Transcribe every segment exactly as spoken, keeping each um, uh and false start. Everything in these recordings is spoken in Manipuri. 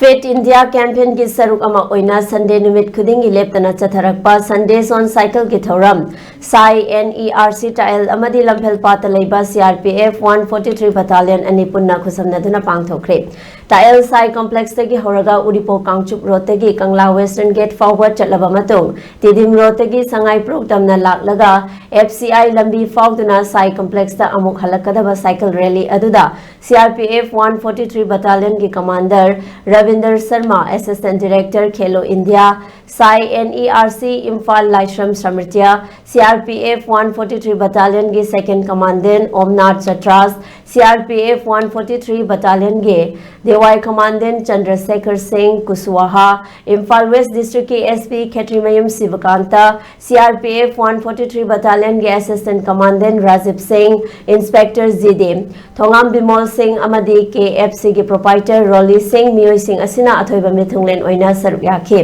Fit India campaignꯒꯤ ꯁꯔꯨꯛ ꯑꯃ ꯑꯣꯏꯅ Sunday ꯅꯨꯃꯤꯠ ꯈꯨꯗꯤꯡꯒꯤ ꯂꯦꯞꯇꯅ ꯆꯠꯊꯔꯛꯄ Sundays on Cycleꯒꯤ ꯊꯧꯔꯝ ꯁꯥꯏ NERC ꯇꯥꯏꯜ ꯑꯃꯗꯤ ꯂꯝꯐꯦꯜ ꯄꯥꯠꯇ ꯂꯩꯕ CRPF one forty three Battalion ꯑꯅꯤ ꯄꯨꯟꯅ ꯈꯨꯠꯁꯝꯅꯗꯨꯅ ꯄꯥꯡꯊꯣꯛꯈ꯭ꯔꯦ꯫ ꯇꯥꯏꯜ ꯁꯥꯏ complexꯇꯒꯤ ꯍꯧꯔꯒ ꯎꯔꯤꯄꯣꯛ ꯀꯥꯡꯆꯨꯞ roadꯇꯒꯤ ꯀꯪꯂꯥ Western Gate ꯐꯥꯎꯕ ꯆꯠꯂꯕ ꯃꯇꯨꯡ, ꯇꯤꯗꯤꯝ roadꯇꯒꯤ ꯁꯉꯥꯏꯄ꯭ꯔꯧ ꯇꯝꯅ ꯂꯥꯛꯂꯒ FCI ꯂꯝꯕꯤ ꯐꯥꯎꯗꯨꯅ ꯁꯥꯏ complexꯇ ꯑꯃꯨꯛ ꯍꯜꯂꯛꯀꯗꯕ cycle rally ꯑꯗꯨꯗ CRPF one forty three Battalionꯒꯤ commander ꯔꯕꯤꯟꯗꯔ Sharma, Assistant Director Khelo India, ꯁꯥꯏ NERC ꯏꯝꯐꯥꯜ ꯂꯥꯏꯁ꯭ꯔꯝ ꯁꯃ꯭ꯔꯤꯇꯤꯌꯥ, CRPF one forty three Battalionꯒꯤ second commandant Omnath Chatras, CRPF one forty three Battalionꯒꯤ ꯗꯦꯋꯥꯏ commandant ꯆꯟꯗ꯭ꯔꯁꯦꯈꯔ ꯁꯤꯡ ꯀꯨꯁꯋꯥꯍꯥ, ꯏꯝꯐꯥꯜ West Districtꯀꯤ SP ꯈꯦꯇ꯭ꯔꯤꯃꯌꯨꯝ ꯁꯤꯕꯀꯥꯟꯇ, CRPF one forty three Battalionꯒꯤ Assistant Commandant Rajiv ꯁꯤꯡ, Inspector ꯖꯤꯗꯦ, ꯊꯣꯉꯥꯝ ꯕꯤꯃꯣꯜ ꯁꯤꯡ ꯑꯃꯗꯤ KFCꯒꯤ proprietor ꯔꯣꯂꯤ ꯁꯤꯡ ꯃꯤꯑꯣꯏꯁꯤꯡ ꯑꯁꯤꯅ ꯑꯊꯣꯏꯕ ꯃꯤꯊꯨꯡꯂꯦꯟ ꯑꯣꯏꯅ ꯁꯔꯨꯛ ꯌꯥꯈꯤ꯫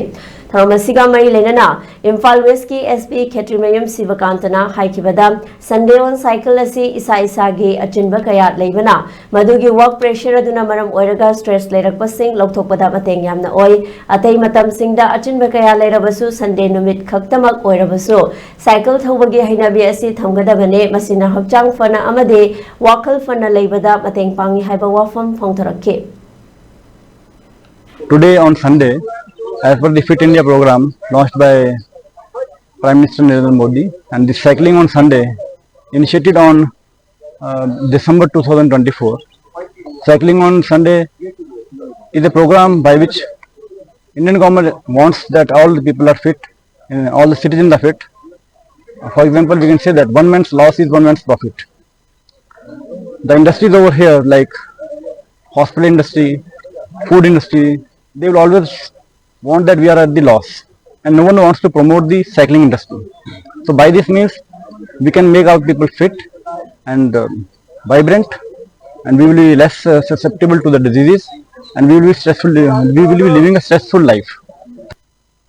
ꯊꯧꯔꯝ ꯑꯁꯤꯒ ꯃꯔꯤ ꯂꯩꯅꯅ Imphal Westꯀꯤ SP Khetrimayum ꯁꯤꯕꯀꯥꯟꯇꯅ ꯍꯥꯏꯈꯤꯕꯗ, Sunday on Cycle ꯑꯁꯤ ꯏꯁꯥ ꯏꯁꯥꯒꯤ ꯑꯆꯤꯟꯕ ꯀꯌꯥ ꯂꯩꯕꯅ, ꯃꯗꯨꯒꯤ work pressure ꯑꯗꯨꯅ ꯃꯔꯝ ꯑꯣꯏꯔꯒ stress ꯂꯩꯔꯛꯄꯁꯤꯡ ꯂꯧꯊꯣꯛꯄꯗ ꯃꯇꯦꯡ ꯌꯥꯝꯅ ꯑꯣꯏ꯫ ꯑꯇꯩ ꯃꯇꯝꯁꯤꯡꯗ ꯑꯆꯤꯟꯕ ꯀꯌꯥ ꯂꯩꯔꯕꯁꯨ Sunday ꯅꯨꯃꯤꯠ ꯈꯛꯇꯃꯛ ꯑꯣꯏꯔꯕꯁꯨ cycle ꯊꯧꯕꯒꯤ ꯍꯩꯅꯕꯤ ꯑꯁꯤ ꯊꯝꯒꯗꯕꯅꯤ꯫ ꯃꯁꯤꯅ ꯍꯛꯆꯥꯡ ꯐꯅ ꯑꯃꯗꯤ ꯋꯥꯈꯜ ꯐꯅ ꯂꯩꯕꯗ ꯃꯇꯦꯡ ꯄꯥꯡꯏ ꯍꯥꯏꯕ ꯋꯥꯐꯝ ꯐꯣꯡꯗꯣꯔꯛꯈꯤ꯫ Today on Sunday, as per the Fit India program launched by Prime Minister Narendra Modi, and the cycling on Sunday, initiated on uh, December two thousand twenty-four. Cycling on Sunday is a program by which Indian government wants that all the people are fit, and all the citizens are fit. For example, we can say that one man's loss is one man's profit. The industries over here, like hospital industry, food industry, they will always want that we are at the loss, and no one wants to promote the cycling industry. So by this means, we can make our people fit and um, vibrant, and we will be less uh, susceptible to the diseases, and we will be stressful. We will be living a stressful life.